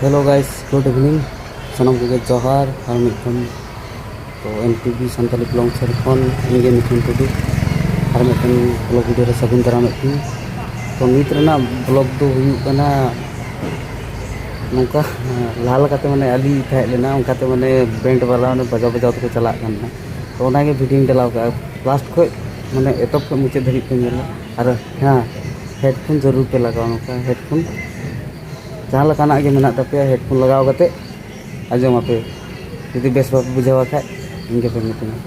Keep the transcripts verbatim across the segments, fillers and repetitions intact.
Hello guys, good evening. ᱥᱟᱱᱟᱢ ᱠᱚᱜᱮ ᱡᱚᱦᱟᱨ ᱟᱨ ᱢᱤᱫᱴᱮᱱ᱾ ᱛᱚ, ᱮᱢ ᱴᱤ ᱵᱷᱤ ᱥᱟᱱᱛᱟᱞᱤ ᱵᱞᱚᱜ ᱥᱮᱫ ᱠᱷᱚᱱ ᱤᱧ ᱜᱮ ᱢᱤᱛᱷᱩᱱ ᱴᱩᱰᱩ ᱟᱨ ᱢᱤᱫᱴᱮᱱ ᱵᱞᱚᱜ ᱵᱷᱤᱰᱤᱭᱳ ᱨᱮ ᱥᱟᱹᱜᱩᱱ ᱫᱟᱨᱟᱢᱮᱫ ᱯᱮᱭᱟᱹᱧ᱾ ᱛᱚ, ᱱᱤᱛ ᱨᱮᱱᱟᱜ ᱵᱞᱚᱜ ᱫᱚ ᱦᱩᱭᱩᱜ ᱠᱟᱱᱟ ᱱᱚᱝᱠᱟ, ᱞᱟᱦᱟ ᱞᱮᱠᱟᱛᱮ ᱢᱟᱱᱮ ᱟᱹᱞᱤ ᱛᱟᱦᱮᱸ ᱞᱮᱱᱟ, ᱚᱱᱠᱟᱛᱮ ᱢᱟᱱᱮ ᱵᱮᱱᱰ ᱵᱟᱞᱟ ᱢᱟᱱᱮ ᱵᱟᱡᱟᱣ ᱵᱟᱡᱟᱣ ᱛᱮᱠᱚ ᱪᱟᱞᱟᱜ ᱠᱟᱱ ᱛᱟᱦᱮᱸᱫ᱾ ᱛᱚ, ᱚᱱᱟᱜᱮ ᱵᱷᱤᱰᱤᱭᱳᱧ ᱰᱟᱞᱟᱣ ᱠᱟᱜᱼᱟ᱾ ᱞᱟᱥᱴ ᱠᱷᱚᱡ ᱢᱟᱱᱮ ᱮᱛᱚᱦᱚᱵ ᱠᱷᱚᱡ ᱢᱩᱪᱟᱹᱫ ᱫᱷᱟᱹᱵᱤᱡ ᱯᱮ ᱧᱮᱞᱟ᱾ ᱟᱨ ᱦᱮᱸ, ᱦᱮᱰᱯᱷᱳᱱ ᱡᱟᱹᱨᱩᱲ ᱯᱮ ᱞᱟᱜᱟᱣᱟ, ᱱᱚᱝᱠᱟ ᱦᱮᱰᱯᱷᱳᱱ ᱡᱟᱦᱟᱸ ᱞᱮᱠᱟᱱᱟᱜ ᱜᱮ ᱢᱮᱱᱟᱜ ᱛᱟᱯᱮᱭᱟ, ᱦᱮᱰᱯᱷᱳᱱ ᱞᱟᱜᱟᱣ ᱠᱟᱛᱮ ᱟᱸᱡᱚᱢ ᱟᱯᱮ᱾ ᱡᱩᱫᱤ ᱵᱮᱥ ᱵᱟᱯᱮ ᱵᱩᱡᱷᱟᱹᱣᱟ ᱠᱷᱟᱡ, ᱤᱧ ᱜᱮᱯᱮ ᱢᱤᱛᱟᱹᱧᱟ᱾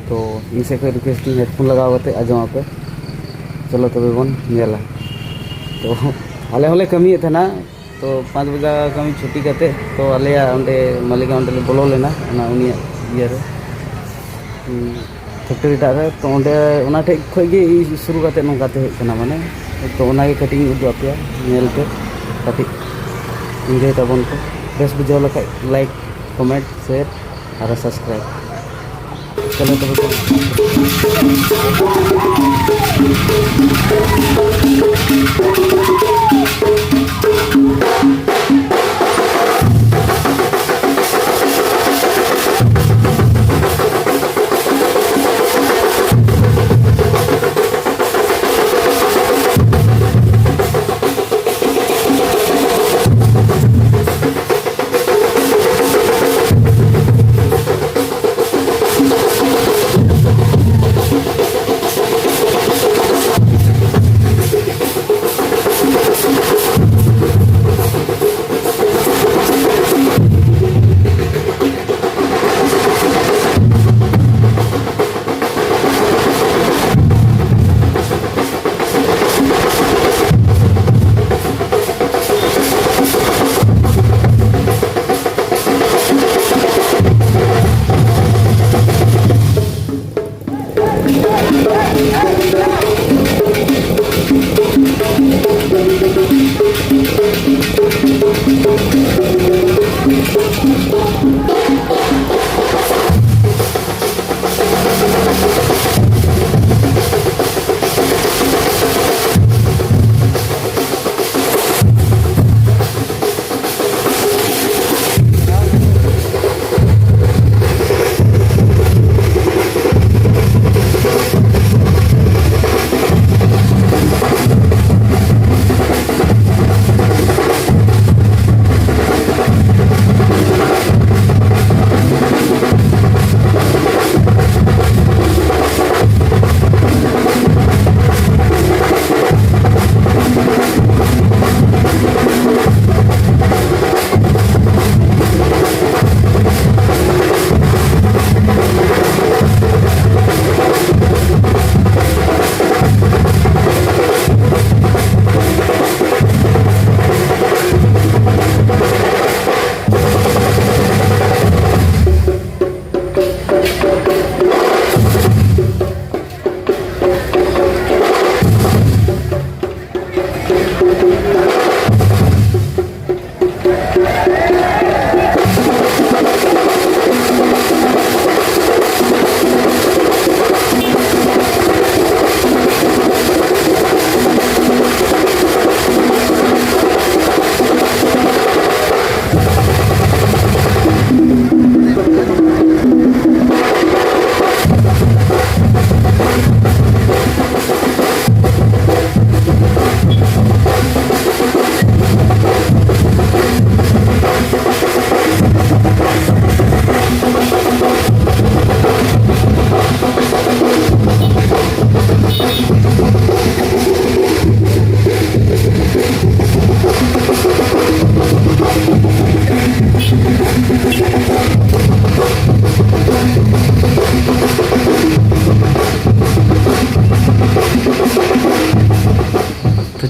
ᱛᱚ, ᱤᱧ ᱥᱮᱫ ᱠᱷᱚᱡ ᱨᱤᱠᱩᱭᱮᱥᱴ ᱤᱧ, ᱦᱮᱰᱯᱷᱳᱱ ᱞᱟᱜᱟᱣ ᱠᱟᱛᱮ ᱟᱸᱡᱚᱢ ᱟᱯᱮ᱾ ᱪᱚᱞᱚ ᱛᱚᱵᱮ ᱵᱚᱱ ᱧᱮᱞᱟ᱾ ᱛᱚ, ᱟᱞᱮ ᱦᱚᱸᱞᱮ ᱠᱟᱹᱢᱤᱭᱮᱫ ᱛᱟᱦᱮᱱᱟ᱾ ᱛᱚ, ᱯᱟᱸᱪ ᱵᱟᱡᱟ ᱠᱟᱹᱢᱤ ᱪᱷᱩᱴᱤ ᱠᱟᱛᱮ, ᱛᱚ, ᱟᱞᱮᱭᱟᱜ ᱚᱸᱰᱮ ᱢᱟᱹᱞᱤᱠᱟᱜ ᱚᱸᱰᱮ ᱞᱮ ᱵᱚᱞᱚ ᱞᱮᱱᱟ, ᱚᱱᱟ ᱩᱱᱤᱭᱟᱜ ᱤᱭᱟᱹ ᱨᱮ᱾ ᱦᱩᱸ, ᱯᱷᱮᱠᱴᱚᱨᱤ ᱴᱟᱜ ᱨᱮ᱾ ᱛᱚ, ᱚᱸᱰᱮ ᱚᱱᱟ ᱴᱷᱮᱡ ᱠᱷᱚᱡ ᱜᱮ ᱤᱧ ᱥᱩᱨᱩ ᱠᱟᱛᱮ ᱱᱚᱝᱠᱟ ᱛᱮ ᱦᱮᱡ ᱠᱟᱱᱟ, ᱢᱟᱱᱮ᱾ ᱛᱚ, ᱚᱱᱟ ᱜᱮ ᱠᱟᱹᱴᱤᱡ ᱤᱧ ᱩᱫᱩᱜ ᱟᱯᱮᱭᱟ, ᱧᱮᱞ ᱯᱮ, ᱠᱟᱹᱴᱤᱡ ᱤᱱᱡᱚᱭ ᱛᱟᱵᱚᱱ ᱯᱮ᱾ ᱵᱮᱥ ᱵᱩᱡᱷᱟᱹᱣ ᱞᱮᱠᱷᱟᱡ ᱞᱟᱭᱤᱠ, ᱠᱚᱢᱮᱱᱴ, ᱥᱮᱭᱟᱨ ᱟᱨ ᱥᱟᱵᱥᱠᱨᱟᱭᱤᱵ᱾ ᱪᱚᱞᱚ ᱛᱚᱵᱮ ᱠᱷᱟᱱ᱾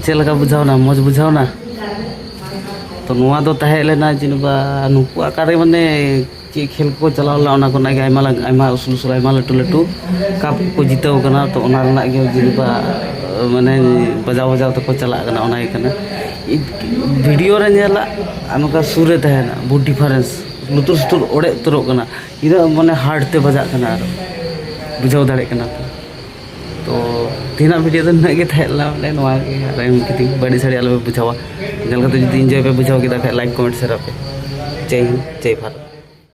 ᱪᱮᱫ ᱞᱮᱠᱟ ᱵᱩᱡᱷᱟᱹᱣᱱᱟ? ᱢᱚᱡᱽ ᱵᱩᱡᱷᱟᱹᱣᱱᱟ? ᱛᱚ ᱱᱚᱣᱟ ᱫᱚ ᱛᱟᱦᱮᱸ ᱞᱮᱱᱟ ᱡᱮ ᱱᱚᱝᱠᱟ ᱱᱩᱠᱩ ᱚᱠᱟᱨᱮ ᱢᱟᱱᱮ ᱪᱮᱫ ᱠᱷᱮᱞ ᱠᱚ ᱪᱟᱞᱟᱣ ᱞᱮᱱᱟ, ᱚᱱᱟ ᱠᱷᱚᱱᱟᱜ ᱜᱮ ᱟᱭᱢᱟ ᱞᱟᱝ- ᱟᱭᱢᱟ ᱩᱥᱩᱞ ᱩᱥᱩᱞ, ᱟᱭᱢᱟ ᱞᱟᱹᱴᱩ ᱞᱟᱹᱴᱩ ᱠᱟᱯ ᱠᱚ ᱡᱤᱛᱟᱹᱣ ᱠᱟᱱᱟ᱾ ᱛᱚ ᱚᱱᱟ ᱨᱮᱱᱟᱜ ᱜᱮ ᱡᱮ ᱱᱚᱝᱠᱟ ᱢᱟᱱᱮ ᱵᱟᱡᱟᱣ ᱵᱟᱡᱟᱣ ᱛᱮᱠᱚ ᱪᱟᱞᱟᱜ ᱠᱟᱱᱟ, ᱚᱱᱟ ᱜᱮ ᱠᱟᱱᱟ᱾ ᱵᱷᱤᱰᱤᱭᱳ ᱨᱮ ᱧᱮᱞᱟ ᱟᱨ ᱱᱚᱝᱠᱟ ᱥᱩᱨ ᱨᱮ ᱛᱟᱦᱮᱱᱟ, ᱵᱚᱦᱩᱛ ᱰᱤᱯᱷᱟᱨᱮᱱᱥ᱾ ᱞᱩᱛᱩᱨ ᱥᱩᱛᱩᱨ ᱚᱲᱮᱡ ᱩᱛᱟᱹᱨᱚᱜ ᱠᱟᱱᱟ, ᱤᱱᱟᱹᱜ ᱢᱟᱱᱮ ᱦᱟᱨᱰ ᱛᱮ ᱵᱟᱡᱟᱜ ᱠᱟᱱᱟ᱾ ᱟᱨ ᱵᱩᱡᱷᱟᱹᱣ ᱫᱟᱲᱮᱭᱟᱜ ᱠᱟᱱᱟ ᱯᱮ᱾ ᱛᱚ ᱛᱮᱦᱮᱧᱟᱜ ᱵᱷᱤᱰᱤᱭᱳ ᱫᱚ ᱱᱤᱱᱟᱹᱜ ᱜᱮ ᱛᱟᱦᱮᱸ ᱞᱮᱱᱟ, ᱵᱚᱞᱮ ᱱᱚᱣᱟ ᱜᱮ ᱟᱨ ᱮᱢ ᱠᱤᱫᱤᱧ, ᱵᱟᱹᱲᱤᱡ ᱥᱟᱹᱲᱤᱡ ᱟᱞᱚ ᱯᱮ ᱵᱩᱡᱷᱟᱹᱣᱟ᱾ ᱧᱮᱞ ᱠᱟᱛᱮ ᱡᱩᱫᱤ ᱤᱱᱡᱚᱭ ᱯᱮ ᱵᱩᱡᱷᱟᱹᱣ ᱠᱮᱫᱟ ᱠᱷᱟᱡ, ᱞᱟᱭᱤᱠ ᱠᱚᱢᱮᱱᱴ ᱥᱮᱭᱟᱨ ᱟᱯᱮ᱾ ᱡᱟᱭ ᱦᱤᱱᱫ, ᱡᱟᱭ ᱵᱷᱟᱨᱚᱛ᱾